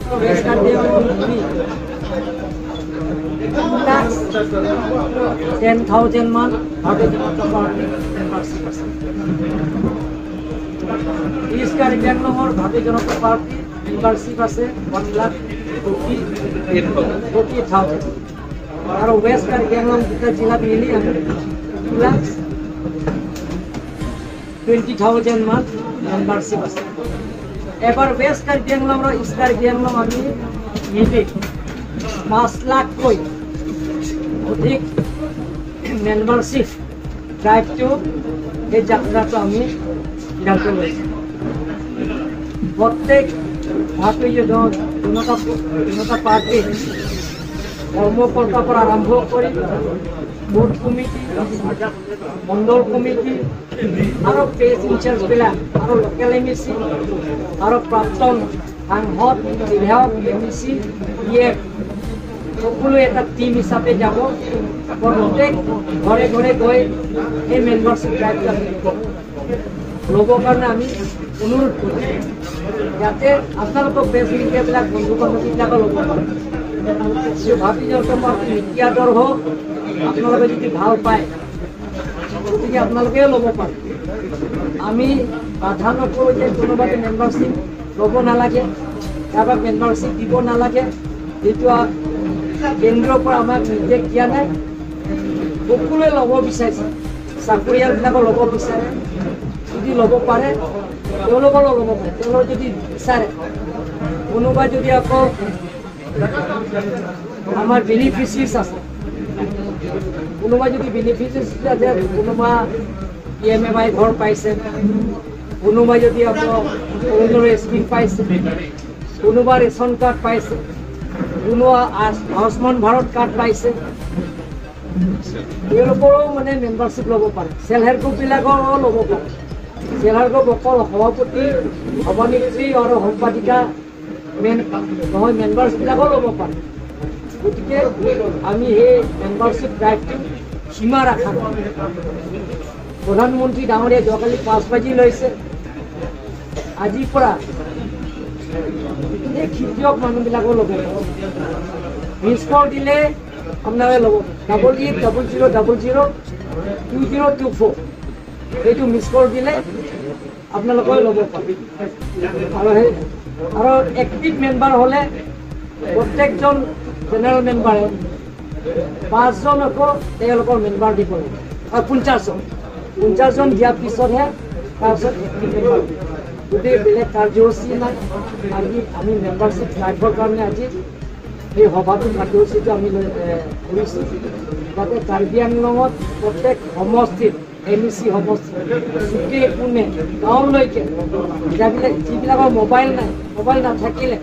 West Karbi Anglong মিলি 2,10,000 মান ভাৰতীয় জনতা পাৰ্টী মেম্বাৰশ্বিপ আছে। ইষ্ট কাৰ্বি আংলঙৰ ভাৰতীয় জনতা পাৰ্টী মেম্বাৰশ্বিপ আছে 1,40,000 আৰু ৱেষ্ট কাৰ্বি আংলং দুটা জিলা মিলি আমি 2,20,000 মান মেম্বাৰশ্বিপ আছে। এবাৰ ৱেষ্ট কাৰ্বি আংলং আৰু ইষ্ট কাৰ্বি আংলং আমি মিলি 5 লাখকৈ অধিক মেম্বাৰশ্বিপ ড্ৰাইভটো, এই যাত্ৰাটো আমি সিদ্ধান্ত লৈছোঁ। প্ৰত্যেক ভাৰতীয় জনতা পাৰ্টীৰ কৰ্মকৰ্তাৰ পৰা আৰম্ভ কৰি বুথ কমিটি, মণ্ডল কমিটি আৰু পেজ ইনচাৰ্জবিলাক আৰু লোকেল এম ই চি আৰু প্ৰাক্তন সাংসদ, বিধায়ক, M E C, P F সকলোৱে এটা টীম হিচাপে যাব। প্ৰত্যেক ঘৰে ঘৰে গৈ এই মেম্বাৰশ্বিপ ড্ৰাইভটো আমি ল'বৰ কাৰণে আমি অনুৰোধ কৰিম, যাতে আপোনালোকৰ প্ৰেছ মিডিয়াবিলাক, বন্ধু বান্ধৱীবিলাকো ল'ব পাৰে। ভাৰতীয় জনতা পাৰ্টীৰ নীতি আদৰ্শ আপোনালোকে যদি ভাল পায়, গতিকে আপোনালোকেও ল'ব পাৰে। আমি বাধা নকৰোঁ যে কোনোবাই মেম্বাৰশ্বিপ ল'ব নালাগে, কাৰোবাক মেম্বাৰশ্বিপ দিব নালাগে। যিটো কেন্দ্ৰৰ পৰা আমাক নিৰ্দেশ দিয়া নাই। সকলোৱে ল'ব বিচাৰিছে, চাকৰিয়ালবিলাকো ল'ব বিচাৰে। যদি ল'ব পাৰে, তেওঁলোকৰো ল'ব পাৰে, তেওঁলোকে যদি বিচাৰে। কোনোবাই যদি আকৌ আমাৰ বেনিফিচিয়াৰিজ আছে, কোনোবাই যদি বেনিফিচিয়াৰিজ আছে, কোনোবা পিএমএৱাই ঘৰ পাইছে, কোনোবাই যদি আকৌ অৰুণোদয় স্কিম পাইছে, কোনোবা ৰেচন কাৰ্ড পাইছে, কোনোবা আয়ুষ্মান ভাৰত কাৰ্ড পাইছে, তেওঁলোকৰো মানে মেম্বাৰশ্বিপ ল'ব পাৰে। চেল্ফ হেল্প গ্ৰুপবিলাকৰো ল'ব পাৰে। চেল্ফ হেল্প গ্ৰুপ অকল সভাপতি, সভানেত্ৰী আৰু সম্পাদিকা মেন নহয়, মেম্বাৰ্ছবিলাকো ল'ব পাৰে। গতিকে আমি সেই মেম্বাৰশ্বিপ ড্ৰাইভটো সীমা ৰখা নাই। প্ৰধানমন্ত্ৰী ডাঙৰীয়াই যোৱাকালি 5 বাজি লৈছে। আজিৰ পৰা এই খেতিয়ক মানুহবিলাকো ল'ব পাৰে। মিছ কল দিলে আপোনালোকে ল'ব। 8800002024, সেইটো মিছ কল দিলে আপোনালোকে ল'ব পাৰে। আৰু সেই আৰু এক্টিভ মেম্বাৰ হ'লে প্ৰত্যেকজন জেনেৰেল মেম্বাৰে পাঁচজন আকৌ তেওঁলোকৰ মেম্বাৰ দিব লাগিব আৰু 50 জন দিয়াৰ পিছতহে তাৰপিছত এক্টিভ মেম্বাৰ। গতিকে বেলেগ কাৰ্যসূচী নাই। আজি আমি মেম্বাৰশ্বিপ ড্ৰাইভৰ কাৰণে আজি এই সভাটো, কাৰ্যসূচীটো আমি কৰিছোঁ, যাতে কাৰ্বি আংলঙত প্ৰত্যেক সমষ্টিত, এম ই চি সমষ্টিত চুকে কোণে, গাঁৱলৈকে যাবিলাক যিবিলাকৰ মোবাইল নাই, মোবাইল নাথাকিলে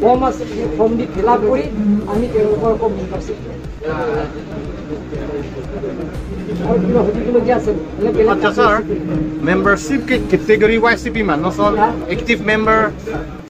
ফৰ্ম আছে, সেই ফৰ্ম দি ফিল আপ কৰি আমি তেওঁলোকৰ আকৌ মেম্বাৰশ্বিপ। আৰু কিবা সুধিবলগীয়া আছে? বেলেগ? আচ্ছা sir, membership category wise CP man, no sir? হা? Active member.